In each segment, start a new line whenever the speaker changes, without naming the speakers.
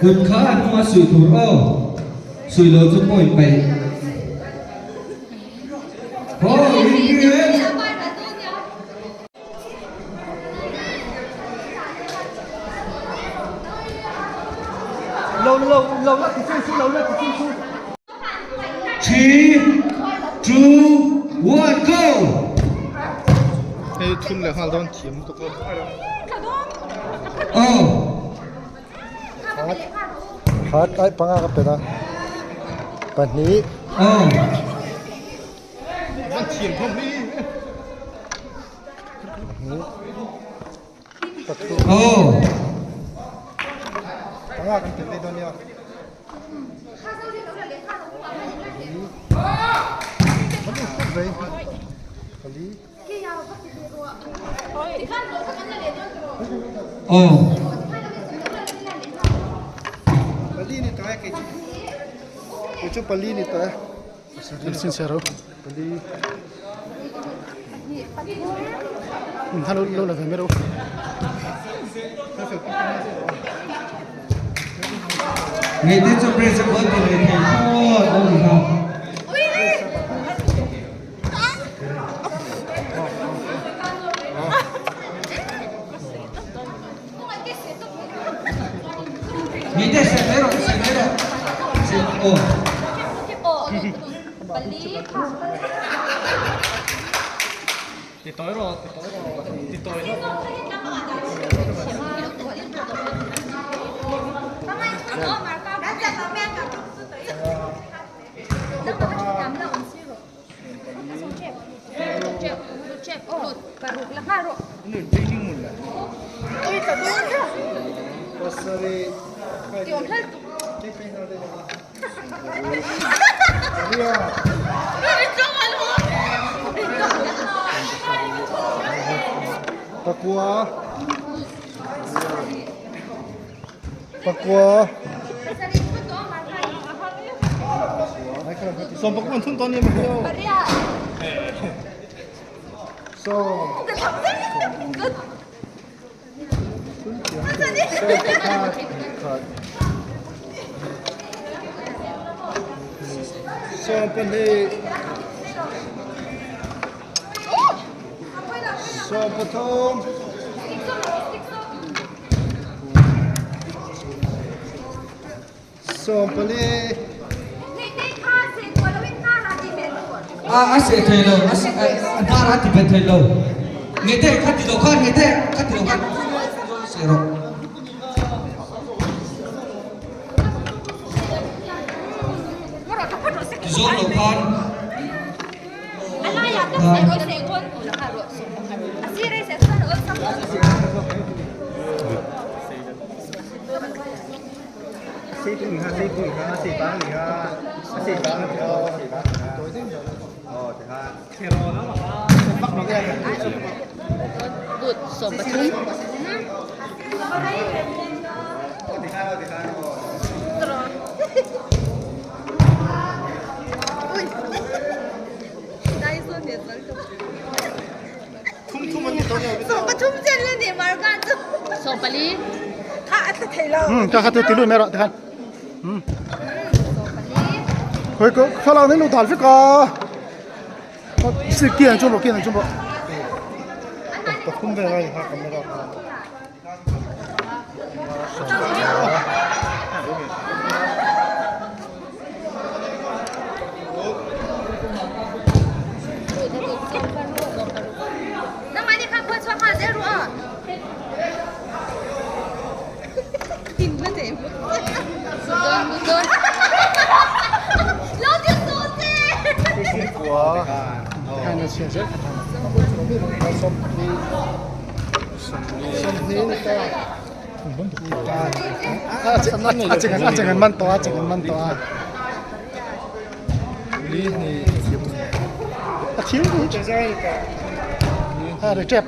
Kut kha a hnunga suih tur aw. Suih lo chu point paih. Haw in ri em? Three, two, one, go!
Hei thun leh nghal dawn thiam lutuk a.
Aw.
Khat ai panga ka pe ta. Pahnih.
Aw.
Van thiam hlawm hi. Pahnih. Pathum.
Aw.
Panga kan pe dawn nia.
Aw. Ngei te chu press a kual ti leh thei thlawt a ni kha. Ngei te seh mai rawh seh mai rawh seh aw.
Pakua Pakua Sawmpakua an thun tawn em Sawm Sawmpahnih Sawmpathum Sawmpali
A a seh thei lo a hnar a ti bet thei lo nge te kha ti lo khan nge te kha ti lo khan seh rawh. Ti zawng lo khan.
Ka kha tu tilu mai rawh tikhan. Khoi ko thlalak nei lo dal vek a. Si kian chu rawh kian chu rawh. Pathum vel a ha camera kha. A cheng an man tawh a cheng an man tawh a a thil a ri tep.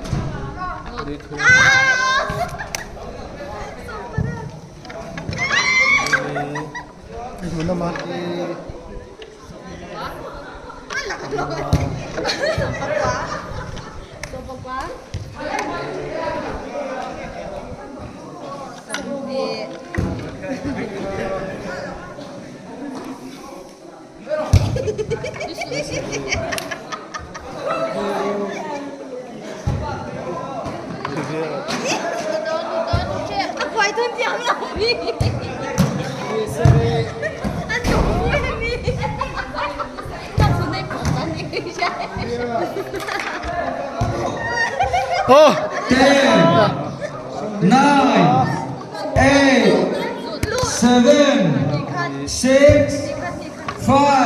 10, 9, 8, 7, 6, 5.